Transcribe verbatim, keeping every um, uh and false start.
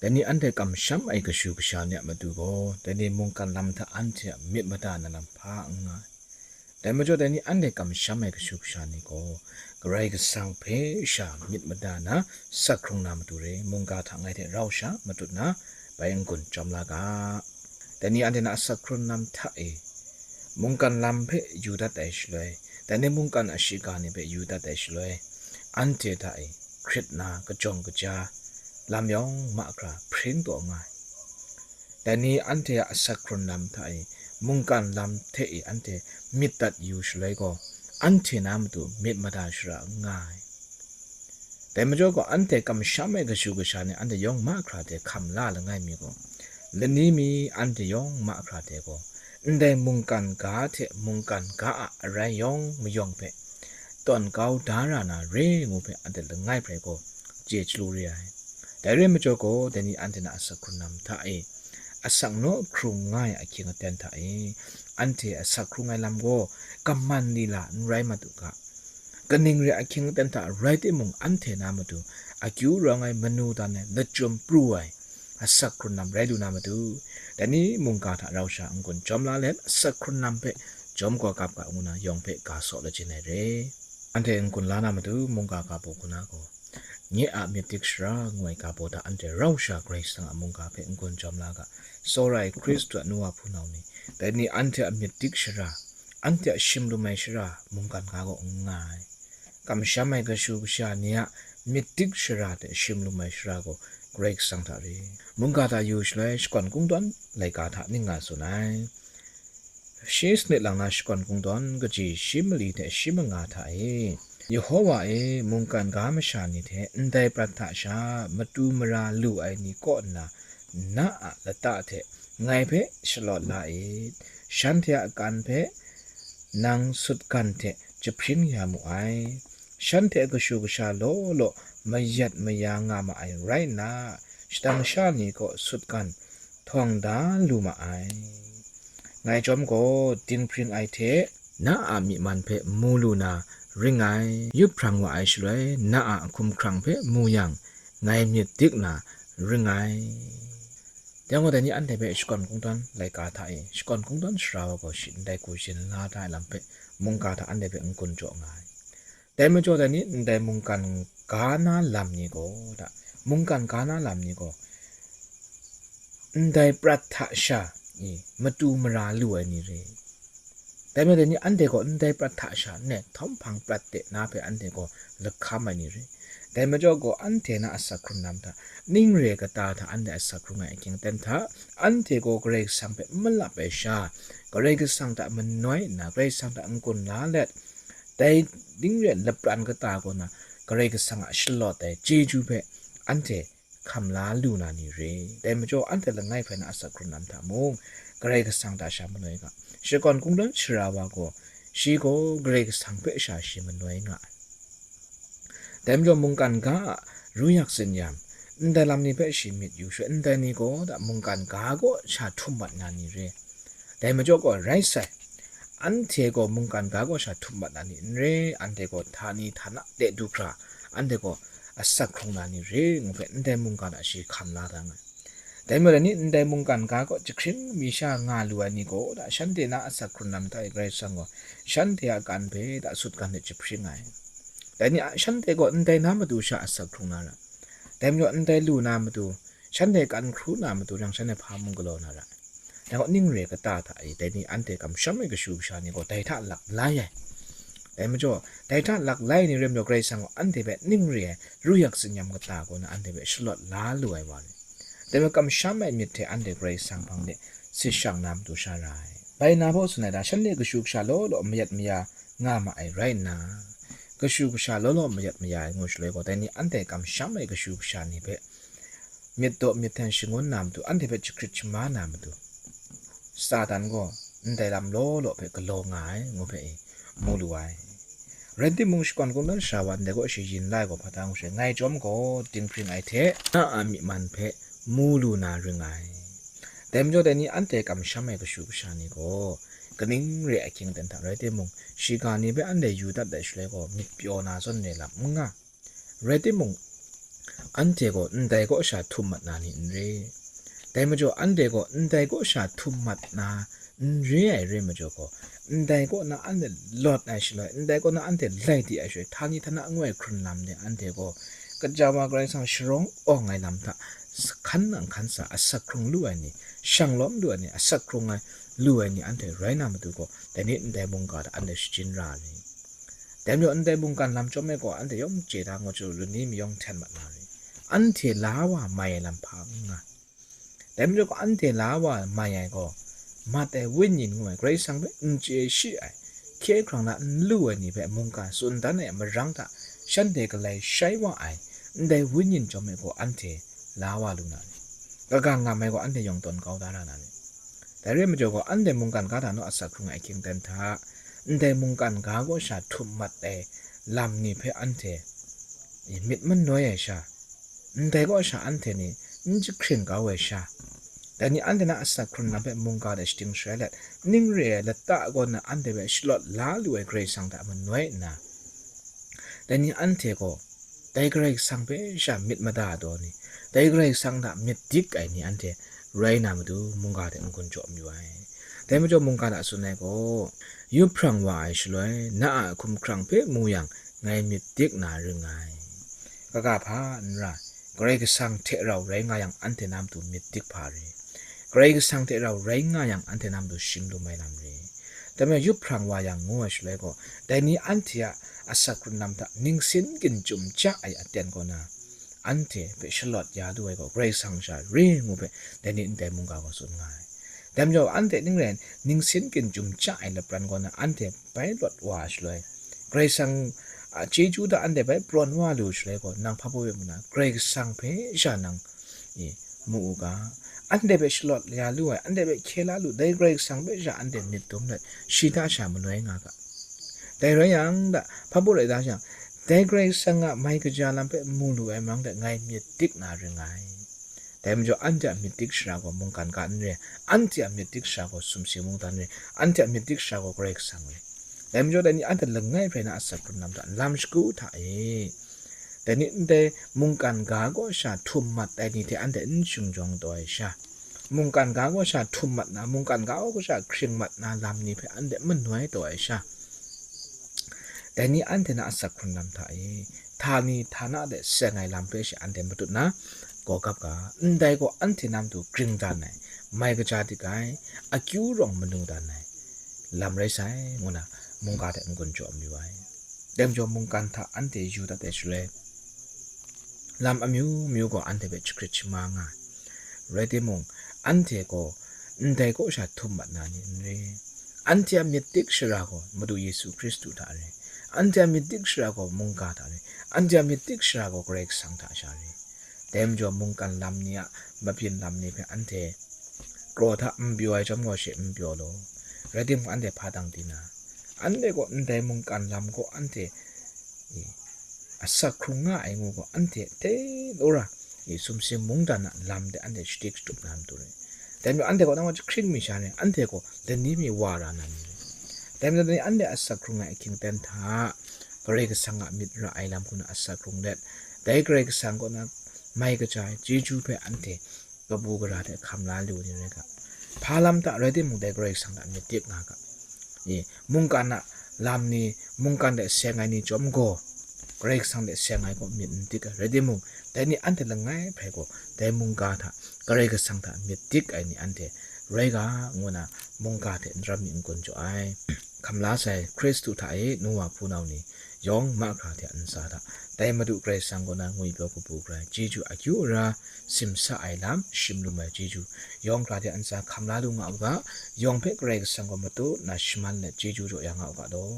Dai ni anhte kamsham ai kashu kasha ni a matu gaw, dai ni mungkan lam hta anhte a myit mada na lam hpa n nga ai. Dai majaw, dai ni anhte kamsham ai kashu kasha ni gaw, Karai Kasang hpe sha myit mada na, asak hkrung na matu re, mungga hta ngai hte rau sha matut na, bai n-gun chyawm la ga. Dai ni anhte na asak hkrung lam hta e, mungkan lam hpe yu dat ai shaloi, dai ni mungkan a shiga ni hpe yu dat ai shaloi, anhte hta e hkrit na kajawng kaja lam yawng mahkra hpring taw nga ai. Dai ni anhte a asak hkrung lam hta e, mungkan lam hte e anhte myit dat yu shaloi gaw, anhte na matu myit mada shara n nga ai. Dai majaw gaw, anhte kamsham ai kashu kasha ni anhte yawng mahkra hte hkam la langai mi gaw, lani mi anhte yawng mahkra hte gaw, ndai mungkan ga hte mungkan ga a arai yawng mayawng hpe tawn kau da ra na re ngu hpe anhte langai hpe gaw chye chyalu re ai. Dai re majaw gaw, dai ni anhte na asak hkrung lam hta e, asak naw hkrung nga ai ahkying aten hta e, anhte asak hkrung ai lam gaw kaman lila n rai mat u ga. Kaning re ahkying aten hta rai timung, anhte na matu akyu rawng ai, manu dan ai, lachyum pru ai, asak hkrung lam rai lu na matu, dai ni mungga hta rau sha n-gun chyawm la let, asak hkrung lam hpe jawm gaw kap ga ngu na yawng hpe ga saw lachin ai re. Anhte n-gun la na matu, mungga ga baw hku na gaw, nye a myit dik sara ngu ai ga baw hta anhte rau sha Karai Kasang a mungga hpe n-gun chyawm la ga. Tsawra ai Hkristu a nu wa hpunau ni, dai ni anhte a myit dik sara, anhte a shim lum ai sara, mungkan ga gaw n nga ai. Kamsham ai kashu kasha ni a myit dik sara hte shim lum ai sara gaw Karai Kasang hta re. Mungga hta yu shaloi, shakawn kungdawn laika hta ning nga tsun ai. Shi sanit lang na shakawn kungdawn kaji shi mali hte shi manga hta e, Yehowa e, mungkan ga masha ni hte ndai prat hta sha matu mara lu ai ni kaw nna, na a lata hte ngai hpe shalawt la it. Shanhte a kan hpe nang sutgan hte jahpring ya mu ai. Shanhte a kashu kasha law law mayat maya nga ma ai rai nna, shadang sha ni kaw sutgan htawng da lu ma ai. Ngai chyawm gaw dinghpring ai hte na a myi man hpe mu lu na ring ai. Yup hprang wa ai shaloi, na a hkumhkrang hpe mu yang, ngai myit dik na ring ai. Dai gaw, dai ni anhte hpe shakawn kungdawn laika hta e, shakawn kungdawn sara wa gaw shi ndai hku shin la da ai lam hpe, mungga hta anhte hpe n-gun jaw nga ai. Dai majaw, dai ni ndai mungkan ga na lam ni gaw, da, mungkan ga na lam ni gaw, ndai prat hta sha i matu mara lu ai ni re. Dai majaw, dai ni anhte gaw ndai prat hta sha nne htawm hpang prat de na hpe anhte gaw lahkam ai ni re. Dai majaw gaw, anhte na asak hkrung lam hta, ning re kata hta anhte asak hkrung ai ahkying aten hta, anhte gaw Karai Kasang hpe n malap ai sha, Karai Kasang hta manoi nna, Karai Kasang hta n-gun la let, dai ning re lapran kata kaw na, Karai Kasang a shalawt ai chyeju hpe anhte hkam la lu na ni re. Dai majaw, anhte langai hpe na asak hkrung lam hta mung, Karai Kasang hta sha manoi ga. Shakawn kungdawn sara wa gaw, shi gaw Karai Kasang hpe sha shi manoi nga ai. Dai majaw, mungkan ga a ruyak tsinyam, ndai lam ni hpe shi myit yu shaloi, ndai ni gaw da mungkan ga kaw sha htum mat na ni re. Dai majaw gaw, rai sai, anhte gaw mungkan ga kaw sha htum mat na ni n re, anhte gaw htani htana de du hkra, anhte gaw asak hkrung na ni re ngu hpe, ndai mungkan a shi hkam la da nga ai. Dai majaw, dai ni ndai mungkan ga kaw jahkring mi sha nga lu ai ni gaw, da shanhte na asak hkrung lam hta e Karai Kasang gaw shanhte a kan hpe da sutgan hte jahpring ai. Dai ni a, shanhte gaw ndai na matu sha asak hkrung na ra, dai majaw ndai lu na matu, shanhte kan hkru na matu, yang shanhte hpa mung galaw na ra. Dai gaw, ning re kata hta e, dai ni anhte kamsham ai kashu kasha ni gaw dai hta lak lai ai. Dai majaw, dai hta lak lai ai ni rai majaw, Karai Kasang gaw anhte hpe ning re ai ruyak tsinyam kata kaw na anhte hpe shalawt la lu ai wa ni. Dai majaw, kamsham ai myit hte anhte Karai Kasang hpang de sit shang na matu sha ra ai. Bai na baw tsun ai da, shanhte kashu kasha law law mayat maya nga ma ai rai nna, kashu kasha law law mayat maya ai ngu shaloi gaw, dai ni anhte kamsham ai kashu kasha ni hpe myit daw myit hten shangun na matu, anhte hpe jahkrit shamai na matu, Satan gaw ndai lam law law hpe galaw nga ai ngu hpe e mu lu ai. Rai timung, shakawn kungdawn sara wa ndai gaw shayin la ai gaw hpa ta ngu she, ngai chyawm gaw dinghpring ai hte na a myi man hpe mu lu na ring ai. Dai majaw, dai ni anhte kamsham ai kashu kasha ni gaw, kaning re ai ahkying aten hta rai timung, shiga ni hpe anhte yu dat ai shaloi gaw, myit pyaw na zawn re lam n nga. Rai timung, anhte gaw ndai kaw sha htum mat na ni n re. Dai majaw anhte gaw ndai kaw sha htum mat na n re ai re majaw gaw, ndai kaw na anhte lawt ai shaloi, ndai kaw na anhte lai di ai shaloi, htani htana ngu ai hkrun lam de anhte gaw, kaja wa Karai Kasang sharawng awng ai lam hta, hkan nang hkan sa, asak hkrung lu ai ni, shang lawm lu ai ni, asak hkrung ai lu ai ni anhte rai na matu gaw, dai ni ndai mungga hta anhte shajin ra ai ni. Dai majaw ndai mungkan lam chyawm e gaw, anhte yawng chye da, ngu chyu lani mayawng hten mat na re. Anhte la wa mai ai lam hpa n nga. Dai majaw gaw, anhte la wa mai ai gaw, mat ai wenyi ngu ai, Karai Kasang hpe n chye shi ai, hkye hkrang na n lu ai ni hpe mungkan tsun dan ai a marang hta, shanhte galai shai wa ai, ndai wenyi chyawm e gaw, anhte la wa lu na ni? Kaga ngam ai gaw, anhte yawng tawn kau da ra na ni? Dai re majaw gaw, anhte mungkan ga hta naw asak hkrung ai ahkying ten hta, ndai mungkan ga kaw sha htum mat ai lam ni hpe anhte myit manoi ai sha, ndai kaw sha anhte ni n jahkring kau ai sha, dai ni anhte na asak hkrun lam hpe mungga hte shating sharai let, ning re ai lata kaw na anhte hpe shalawt la lu ai Karai Kasang hta manoi nna, dai ni anhte gaw dai Karai Kasang hpe sha myit mada ai taw ni, dai Karai Kasang hta myit dik ai ni anhte rai na matu, mungga hte n-gun jaw mayu ai. Dai majaw mungga hta tsun ai gaw, yup hprang wa ai shaloi, na a hkum hkrang hpe mu yang, ngai myit dik na ring ai. Kaga hpa n ra, Karai Kasang hte rau rai nga yang, anhte na matu myit dik hpa re. Karai Kasang hte rau rai nga yang, anhte na matu shing lum ai lam re. Dai majaw yup hprang wa yang ngu ai shaloi gaw, dai ni anhte a asak hkrun lam hta ningsin ginchum ja ai aten kaw na, anhte hpe shalawt ya lu ai gaw, Karai Kasang sha re ngu hpe, dai ni ndai mungga gaw tsun nga ai. Dai majaw, anhte ning rai ningsin ginchum ja ai lapran kaw na, anhte bai lawt wa ai shaloi, Karai Kasang a chyeju hta anhte bai prawn wa lu shaloi gaw, nang hpa baw e mu na, Karai Kasang hpe sha nang, e, mu u ga, anhte hpe shalawt ya lu ai, anhte hpe hkye la lu, dai Karai Kasang hpe sha anhte myit dum let, shi hta sha manoi nga ga. Dai rai yang, da, hpa baw rai da shang, dai Karai Kasang a mai kaja lam hpe mu lu ai marang de, ngai myit dik na ring ai. Dai majaw, anhte a myit dik shara gaw mungkan ga n re, anhte a myit dik shara gaw sumsing mungdan re, anhte a myit dik shara gaw Karai Kasang re. Dai majaw, dai ni anhte langai hprai na asak hkrun lam hta, lam shagu hta e, dai ni ndai mungkan ga kaw sha htum mat ai ni hte anhte n shing jawng taw ai sha, mungkan ga kaw sha htum mat na, mungkan ga kaw sha hkring mat na lam ni hpe anhte manoi taw ai sha, dai ni anhte na asak hkrun lam hta e, htani htana de seng ai lam hpe she anhte matut na, gaw gap ga, ndai gaw anhte na matu gring dan ai, mai kaja dik ai, akyu rawng manu dan ai lam rai sai, ngu na mungga hte n-gun jaw mayu ai. Dai majaw, mungkan hta anhte yu dat ai shaloi, lam amyu myu gaw anhte hpe jahkrit shaman nga ai. Rai timung, anhte gaw ndai kaw sha htum mat na ni n re. Anhte a myit dik shara gaw Madu Yesu Hkristu hta re. Anhte a myit dik shara gaw mungga hta re. Anhte a myit dik shara gaw Karai Kasang hta sha re. Dai majaw, mungkan lam ni a mabyin lam ni hpe anhte kraw hta n pyaw ai chyawm gaw, she n pyaw law. Rai timung, anhte hpa dang di na, anhte gaw ndai mungkan lam gaw anhte, e, asak hkrung nga ai ngu gaw, anhte tei law ra, e, sumsing mungdan a lam de anhte shadik shatup na matu re. Dai majaw, anhte gaw nang gaw jahkring mi sha re, anhte gaw lani mi wa ra na ni re. Dai majaw, dai ni anhte asak hkrung ai ahkying ten hta, Karai Kasang a myit ra ai lam hku na asak hkrung let, dai Karai Kasang kaw na mai kaja ai chyeju hpe anhte kabu gara hte hkam la lu ni rai ga, hpa lam hta rai timung, dai Karai Kasang hta myit dik nga ga. E, mungkan a lam ni, mungkan hte seng ai ni chyawm gaw, Karai Kasang hte seng ai gaw myit n dik ai. Rai timung, dai ni anhte langai hprai gaw, dai mungga hta, Karai Kasang hta myit dik ai ni anhte rai ga, ngu na mungga hte n ram mi n-gun jaw ai. Hkam la sai Hkristu hta e, nu wa hpunau ni, yawng mahkra hte a ntsa hta, dai Madu Karai Kasang kaw na ngwipyaw kabu gara ai chyeju akyu ara, simsa ai lam, shim lum ai chyeju, yawng hkra hte a ntsa hkam la lu nga u ga, yawng hpe Karai Kasang gaw matut na shaman let chyeju jaw ya nga u ga law.